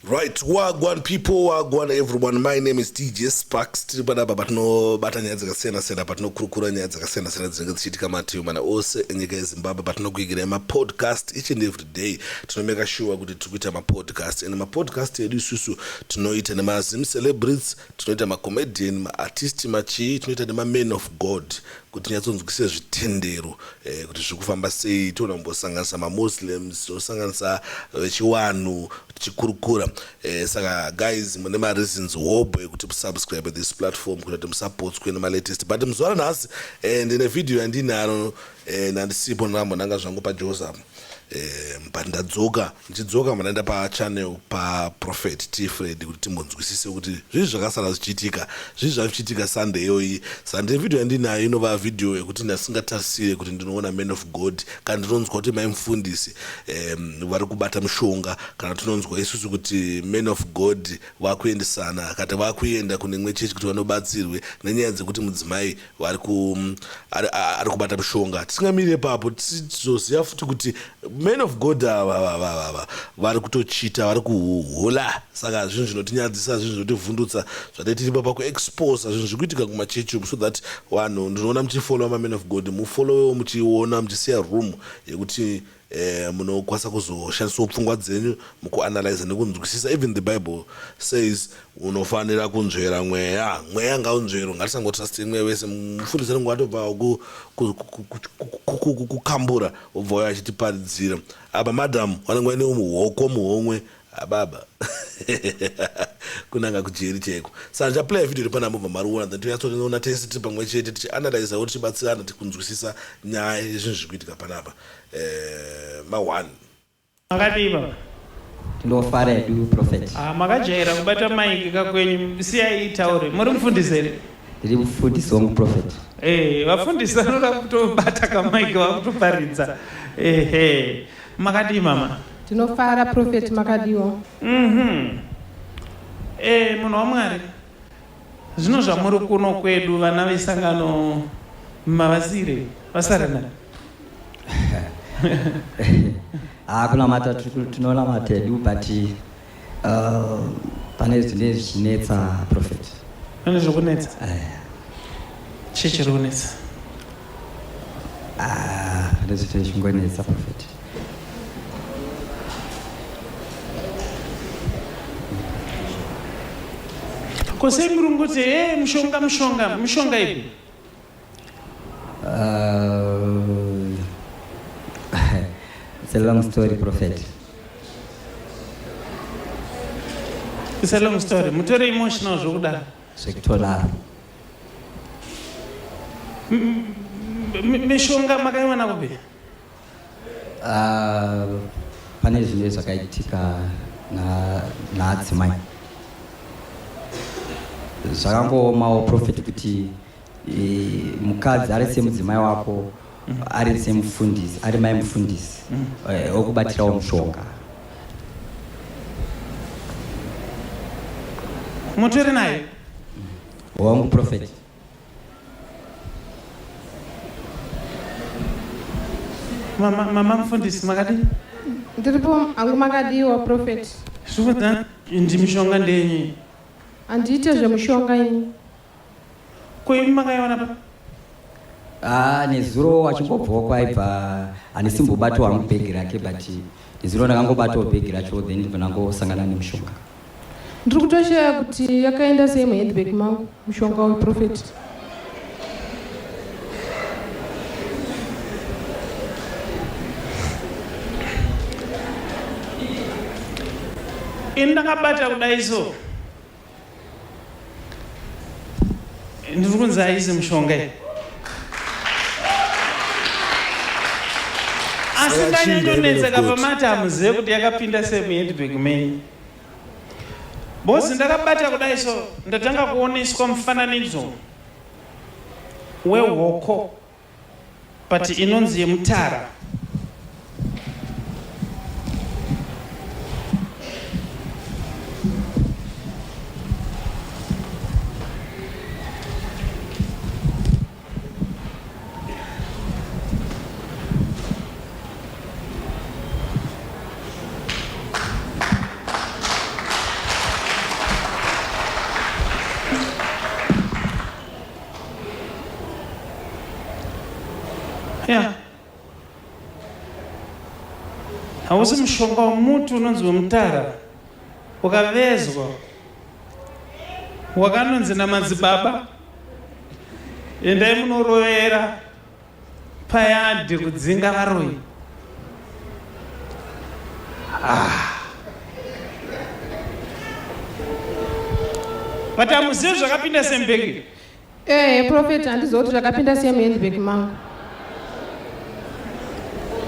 Right, wagwan people, wagwan everyone. My name is DJ Sparks. Tiri panapa patinobata nyaya dzakasiyana siyana, patinokurukura nyaya dzakasiyana siyana dzinenge dzichiitika mativi mana ose enyika yeZimbabwe, patinokuigirai mapodcast each and every day. Tinomeka sure kuti tiri kuita mapodcast and mapodcast edu isusu tinoita nemazim celebrities, tinoita macomedian, maartist, machii, tinoita nemaman of God kuti tinyatsonzwisise zvitendero eh, kuti zviri kufamba sei toona kumbosanganisa mamuslims tosanganisa vechiwanhu tichikurukura eh, saka guys mune mareasons hobho ekuti musubscribe this platform kuita kuti musapotswe nemalatest but muzuva ranhasi eh, ndine vhidhiyo yandinaro eh, nandisipo ndambonanga zvangu pajosa eh, but ndadzoka ndichidzoka mandaenda pachannel paprophet t fred kuti timbonzwisise kuti zvii zvakasara zvichiitika zvii zvavichiitika sunday iyoyi sunday video yandinayo inova video yekuti ndasingatarisire kuti ndinoona man of god kana ndinonzwa kuti mai mufundisi um, vari kubata mushonga kana tinonzwa isusu kuti man of god vakuendesana kati vakuenda kune imwe chechi kuti vanobatsirwe nenyaya dzekuti mudzimai vari ku ari, ari kubata mushonga tisingamiri ipapo tizoziva futi kuti man of god ava ava vari kutochita vari kuhula saka zvinhu zvinotinyadzisa zvinhu zvinotivhundutsa zvatei tiri papa kuexposa zvinhu zviri kuitika kumachechi umu so that vanhu ndinoona muchifollowa maman of god mufollowewo muchiona muchisiya room yekuti Eh, munokwanisa kuzoshandisawo pfungwa dzenyu mukuanalyza nekunzwisisa even the bible says unofanira kunzvera mweya mweya ngaunzverwe ngatisangotrust mweya wese mufundisi anenge atobva kukambura obva uyo achitiparidzira apa madam vanenge vaine muhoko muhomwe ababa kunanga kujeri chaiko saka ndichaplaya video iri panapa mobva mariona then tonyatsoona tese tiri pamwe chete tichianalyzawo tichibatsirana tikunzwisisa nyaya yezvinhu zviri kuitika panapa eh, ma one Makadii baba? Tinofara hedu prophet. Ah, makajaira kubata maiki kakwenyu siyai itaure. Muri mufundisi here? Ndiri mufundisi wangu prophet. Eh, vafundisi vanoda kutobata kamaiki vakutoparidza. Ehe. Makadii mama? Tinofara prophet makadiwa. Mhm. Eh, munhu waMwari. Zvino zvamuri kuno kwedu vana vesangano mavasire vasara nani? Ah, kunamata tinonamata hedu but pane zvinenge zvichinetsa prophet. Pane zviri kunetsa? Eh. Chii chiri kunetsa? Ah, pane zvinenge zvichingonetsa prophet. Ko sei muri kungoti hey, mushonga mushonga mushonga ipi? It's a long story, Prophet. It's a long story. Mutore emotional zvokudaro. Zvekutodaro. Mishonga makaiwana kupi? Pane zvinenge zvakaitika naadzimai zvakangoomawo prophet kuti e, mukadzi ari semudzimai wako ari semufundisi ari mai mufundisi eh, okubatirawo mushonga Mutori naye? Wangu prophet. Mama, mama mufundisi makadii? Ndiripo hangu makadiwa prophet. Zvikuda ndi mishonga ndenyu. Handiite zvemushonga ini. Ko imi makaiwana pa? Ah, nezuro achingobvawo kwaibva handisimbobatwa hangu bhegi rake but nezuro ndakangobatawo bhegi racho then ndibva ndangosangana nemushonga. Ndiri kutoshaya kuti yakaenda sei muhandbag mangu mushonga uyu prophet. Ini ndakabata kudai so. Ndiri kunzi haisi mushonga iyi. Asi ndanyanyonetseka pamati hamuzive kuti yakapinda sei muhandbag menyu. Boss ndakabata kudai so ndatanga kuoneswa mufananidzo wehoko but inonzi yemutara. Hausi mushonga wemuti unonzi wemutara ukavezwa wakanonzi namadzibaba endai munorovera payadhi kudzinga varoyi. Ah. But hamuzivi zvakapinda sembeki. Eh, prophet handiziva kuti zvakapinda sei muhandbag mangu.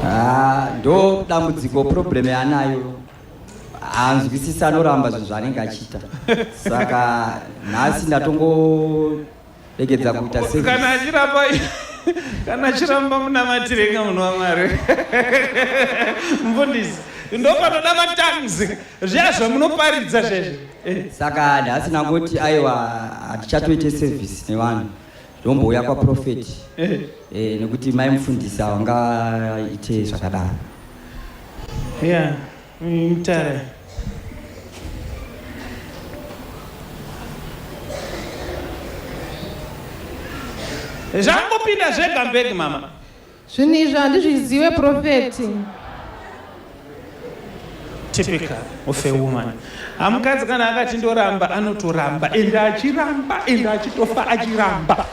Ah, ndo dambudziko problem yaanayo haanzwisisi anoramba zvinhu zvaanenge achiita saka nhasi ndatongoregedza kuita service. Kana achiramba kana achiramba munamatireka munhu wamwari mufundisi ndopanoda matangs zviya zvamunoparidza zvezvi eh. Saka nhasi ndangoti aiwa hatichatoite service nevanhu ndombouya kwaprofeti eh. Eh, nekuti mai mufundisi havangaite zvakadaro. Yeah, mutare. Zvangopinda zvega mbegi mama. Zvinhu izvi handizviziwe prophet. Typical of a woman. Hamukadzi kana akati ndoramba anotoramba ende achiramba ende achitofa achiramba.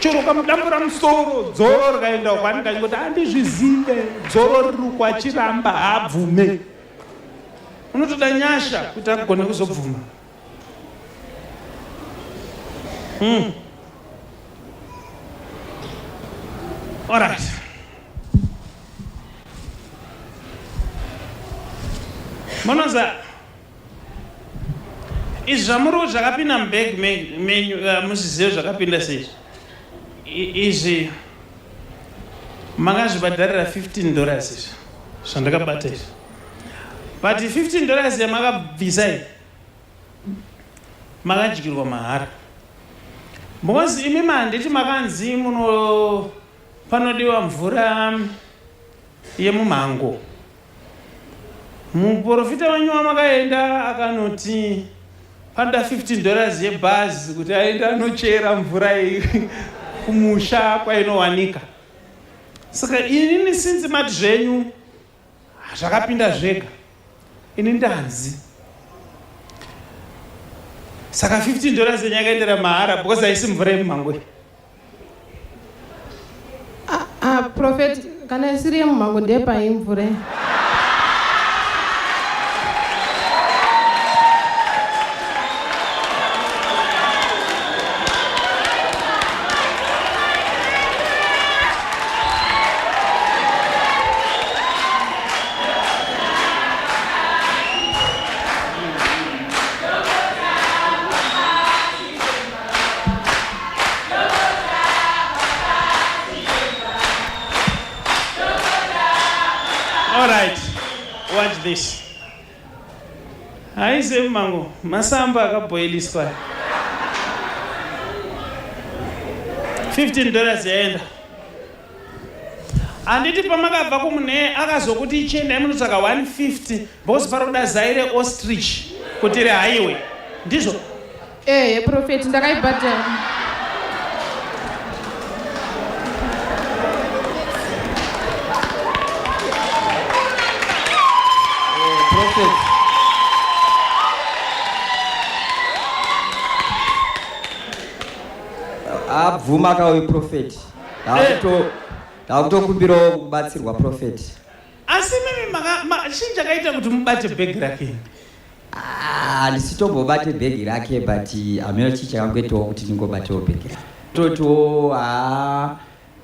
Chero ukamudambura musoro dzoro rikaenda uko anenge achingoti handizvizive dzoro riri uko achiramba haabvume. Unotoda nyasha kuti agone kuzobvuma. Mm. All right. Munoza izvi zvamuri zvakapinda mubag menyu eh, muzvizive zvakapinda sei izvi makazvibhadharira 15 dollars izvi zvandakabata izvi but 15 dollars yamakabvisa iyi makadyirwa mahara because imi manditi makanzi muno panodiwa mvura yemumhango muprofita wenyu wamakaenda akanoti panoda 15 dollars yebhazi kuti aende anochera mvura iyi kumusha kwainowanika saka inini sinzi mati zvenyu Zvakapinda zvega ini ndanzi saka 15 dollars yenyu yakaendera mahara because haisi mvura yemumhango iyi. Ah, ah, prophet kana isiri yemumhango ndepai mvura iyi? All right, watch this. Haisi mango, masamba akabhoiliswa. 15 dollars yaenda. Handiti pamakabva kumunhe akazokuti chiendai munotsvaka 150 because paroda zai reostrich kuti rehaiwe. Ndizvo? Ehe prophet ndakaibhadhara. Prophet. Abvuma ka uyu prophet. Ndakutokumbirawo kubatsirwa prophet. Asi mimi maka chii chakaita kuti mubate bhegi rake? Ah, handisitombobate bhegi rake but hameno chii chakangoitawo kuti ndingobatewo bhegi rake. Totiwo haa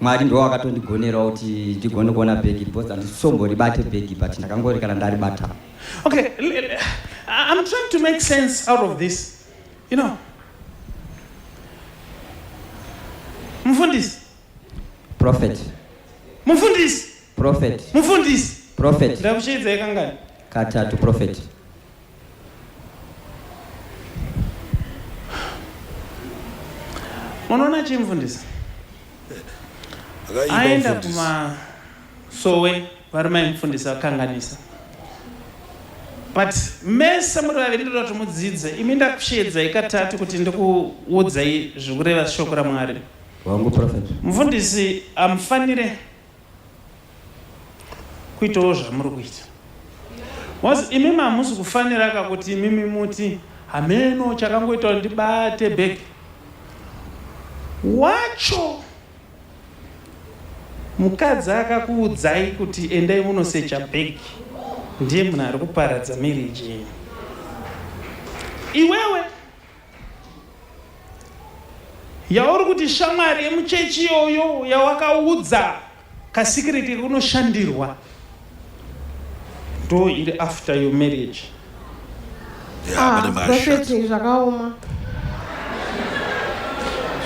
Mwari ndiwo wakatondigonerawo kuti ndigone kuona bhegi because handisomboribate bhegi but ndakangori kana ndaribata. Okay, I'm trying to make sense out of this. You know, mufundisi. Prophet. Mufundisi. Prophet. Mufundisi. Prophet. Ndakusheedzai kangani? Katatu prophet. Munoona chii mufundisi? Aenda kumasowe vari mai mufundisi vakanganisa. But mese muri vaviri ndoda kuti mudzidze. Imi ndakusheedzai katatu kuti ndikuudzai zvikureva shoko raMwari. Wangu prophet. Mufundisi hamufanire kuitawo zvamuri kuita. Was imimi hamusi kufanira ka kuti imimi muti hameno chakangoita kuti ndibate bag wacho mukadzi akakuudzai kuti endai munosecha bag ndiye munhu ari kuparadza marriage yenyu iwewe yauri kuti shamwari yemuchechi iyoyo yawakaudza kasikireti kekunoshandirwa ndo iri after your marriage. Yeah, Ah, prophet zvakaoma.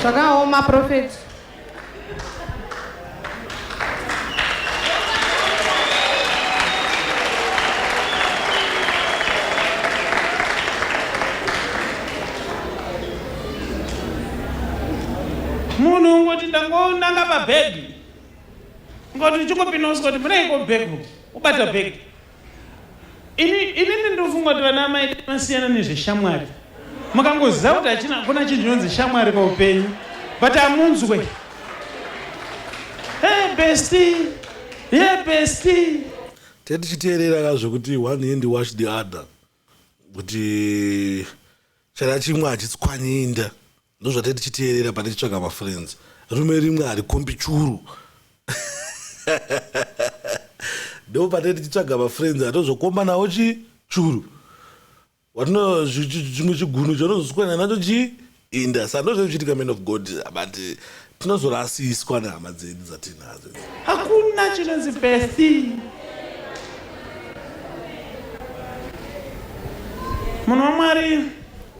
Zvakaoma prophet. Munhu ungoti ndangonanga pabhegi, ungoti uchingopinda usika kuti muneiko bhegi, ubata bhegi. Ini inini ndinofunga kuti vana amai masiyana nezveshamwari. Mukangoziva kuti hachina kuna chinhu chinonzi shamwari paupenyu, but hamunzwe. Hey bestie, yeah bestie. Tete tichiteerera ka zvekuti one hand wash the other kuti chana chimwe hachitswanyi inda ndozvatete tichiteerera pane tichitsvaga mafriends rume rimwe harikombi churu ndo patete tichitsvaga mafriends atozokomba nawo chi churu watino chimwe chigunu chaunozoswanya nacho chi inda sa ndozvaichiitika man of god but tinozorasiswa nehama dzedu dzatinadzo Hakuna chinonzi bestie. Munhu waMwari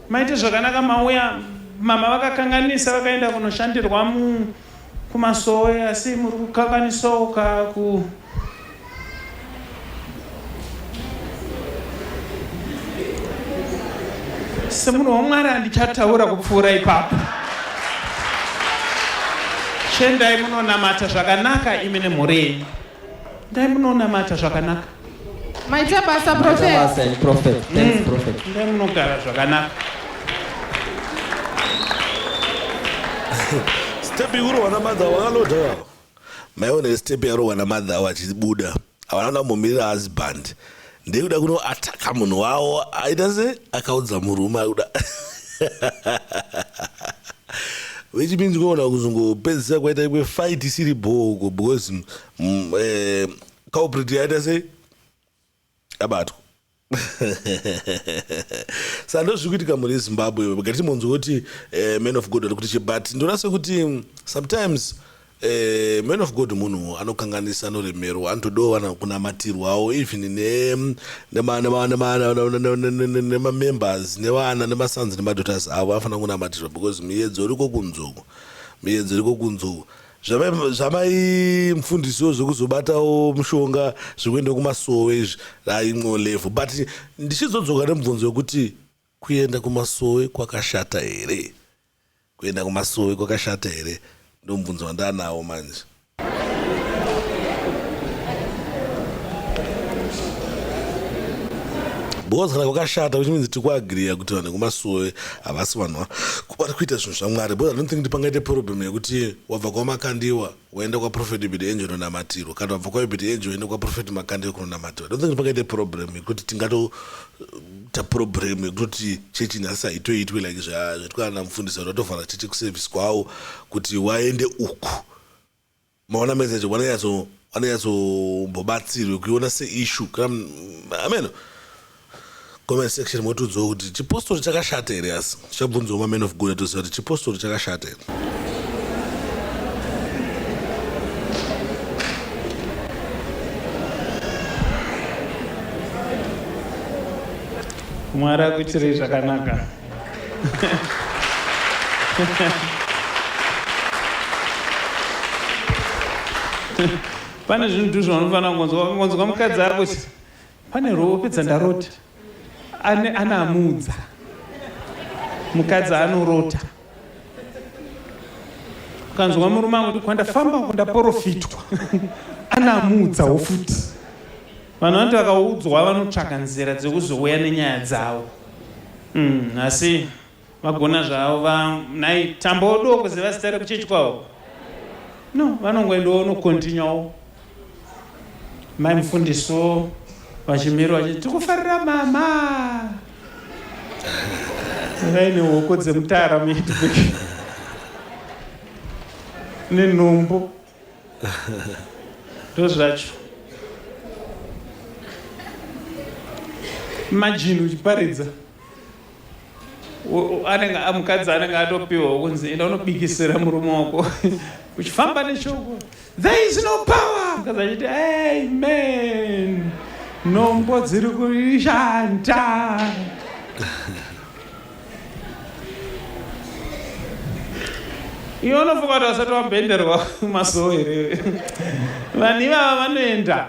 maite zvakanaka mauya mama vakakanganisa vakaenda kunoshandirwa mu kumasowe asi muri kukanganisawo ka ku Semunhu waMwari handichataura kupfuura ipapo. Chendai munonamata zvakanaka imi nemhuri yenyu. Ndai munonamata zvakanaka. Maita basa prophet. Basa and prophet. Thanks prophet. Ndai munogara zvakanaka. Step ikurohwa namadha wakaloda maiona step yarohwa namadha awo achibuda havana kuda kumbomirira husband ndekuda kuno ataka munhu wavo aita se akaudza murume akuda which means kuona kuzongopedzisa kwaita imwe fight isiri bhoo uko because eh, culprit yaita sei abatwa saka ndozviri kuitika mhuri yezimbabwe gatimbonzwa kuti eh, man of god ari kuti chi but ndoona sekuti sometimes eh, man of god munhu anokanganisa anoremerwa anotodawo vana kunamatirwawo even nemamembers nevana nemasons nemadaughters avo anofanira kunamatirwa because miyedzo iriko kunzoko miyedzo iriko kunzoko Zvamai mufundisiwo zvekuzobatawo mushonga zvekuenda kumasowe izvi raimwewo level but ndichizodzoka nemubvunzo wekuti kuenda kumasowe kwakashata here kuenda kumasowe kwakashata here ndomubvunzo wandanawo manje. Because kana kwakashata which means tikuagreeya kuti vanhu vekumasowe havasi vanhu vari kuita zvinhu zvamwari because I don't think kuti pangaite problem yekuti wabva kwamakandiwa waenda kwaprofet Uebert Angel kunonamatirwa kana wabva kwaUebert Angel waenda kwaprofet Makandiwa kunonamatirwa I don't think kuti pangaite problem yekuti tingatoita problem yekutoti chechi nhasi haitoitwe like zvaitwa namufundisi vanhu vatovhara chechi kuservice kwavo kuti waende uku Maona message wanonyatso wanonyatsombobatsirwe kuiona seissue kana ameno comment section motiudzawo kuti chipostori chakashata here asi tichabvunzawo maman of god atoziva kuti chipostori chakashata here. Mwari akuitirei zvakanaka. Pane zvinhu tu zvaunofanira kungonzwa. Wakangonzwa mukadzi akuti pane rope dzandarota, ane anamuudza mukadzi anorota. Ukanzwa murume akuti kwandafamba uko ndaporofitwa, anamuudzawo futi. Vanhu vanoti vakaudzwa vanotsvaka nzira dzekuzouya nenyaya dzavo. Mm, asi vagona zvavo va nhai tambo odo kuziva zita rekuchechi kwavo no vanongoendawo unokontinyawo mai mufundiso. Vachimiro vachiti tikufarira mama. Vaine hoko dzemutara muhandbag. Nenhumbu. Ndozvacho. Imagine uchiparidza. Anenge mukadzi anenge atopiwa kunzi enda unobikisira murume wako. Uchifamba neshoko. There is no power. Mukadzi achiti amen. Nhombo dziri kushanda. Iwe unofunga kuti vasati wabhenderwa masowe here? Vanhu ivava vanoenda.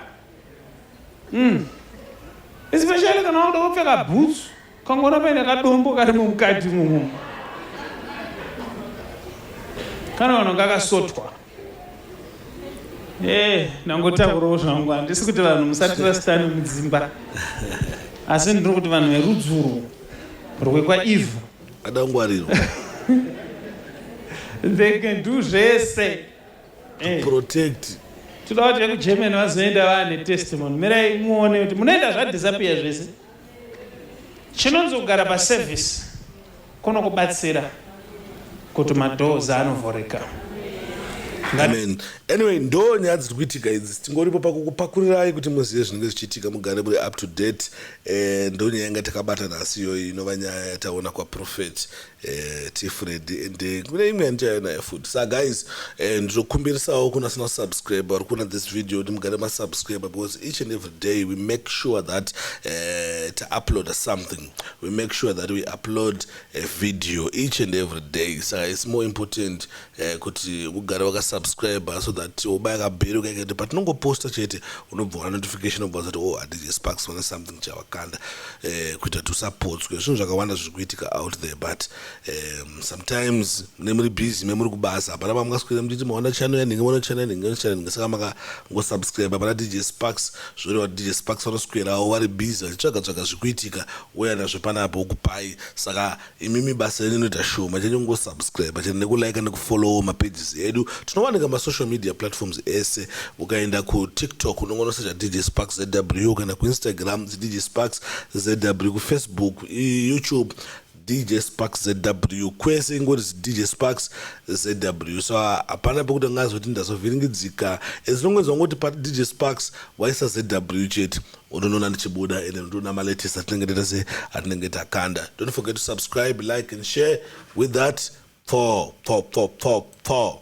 Especially kana wakuda kupfeka bhutsu, kangoona paine kadombo karimo mukati mumu. Kana vanhu kakasotwa. Ndangotaurawo zvangu, handisi kuti vanhu musatrustane mudzimba. Asi ndiri kuti vanhu verudzi urwu rwekwa Eve ada kungwarirwa. They can do zvese. Protect. Toda kuti vekuGermany vazoenda vaane testimony. Mirai muone kuti munoenda zvadisappear zvese. Chinonzi kugara paservice kunokubatsira kuti madoors anovhurika. Amen. Anyway, ndo nyaya dziri kuitika idzi. Tingoripo pakukupakurirai kuti muzive zvinenge zvichiitika, mugare muri up to date. Ndo nyaya yanga takabata nhasi iyoyi, inova nyaya yataona kwaProphet T Freddy, and kune imwe yandichauya nayo futi. Sa guys, ndinokumbirisawo kuna asina kusubscribe vari kuona this video kuti mugare masubscribe, because each and every day we make sure that taupload something. We make sure that we upload a video each and every day. Saka it's more important kuti ugare wakasubscribe so that ubaya kabheri ukaita patinongoposta chete unobva wana notification, ubva wazoti oh, DJ Sparks vane something chavakanda, kuita kuti usapotswe. Zvinhu zvakawanda zviri kuitika out there, but sometimes mune muri busy, memuri kubasa, hapana pamungaswera muchiti maona channel yanhingi, maona channel yanhingi, maona channel yanhingi. Saka makangosubscribe pana DJ Sparks, zvoreva kuti DJ Sparks vanoswerawo vari busy vachitsvaga tsvaga zvikuitika, uya nazvo panapo okupai. Saka imimi basa renyu inoita shoma chenyu kungosubscribe chete nekulike nekufollow mapages edu. Tinowanika masocial media platforms ese. Ukaenda kuTikTok unongonosearcha DJ Sparks ZW, ukaenda kuInstagram DJ Sparks ZW, kuFacebook, YouTube DJ Sparks ZW, kwese ingori DJ Sparks ZW. So hapana pekuti angazoti ndazovhiringidzika, as long as wangoti pa DJ Sparks waisa ZW chete, unonoona ndichibuda, ende unotoona malatest atinenge taita se atinenge takanda. Don't forget to subscribe, like and share. With that, 4 4 4 4 4.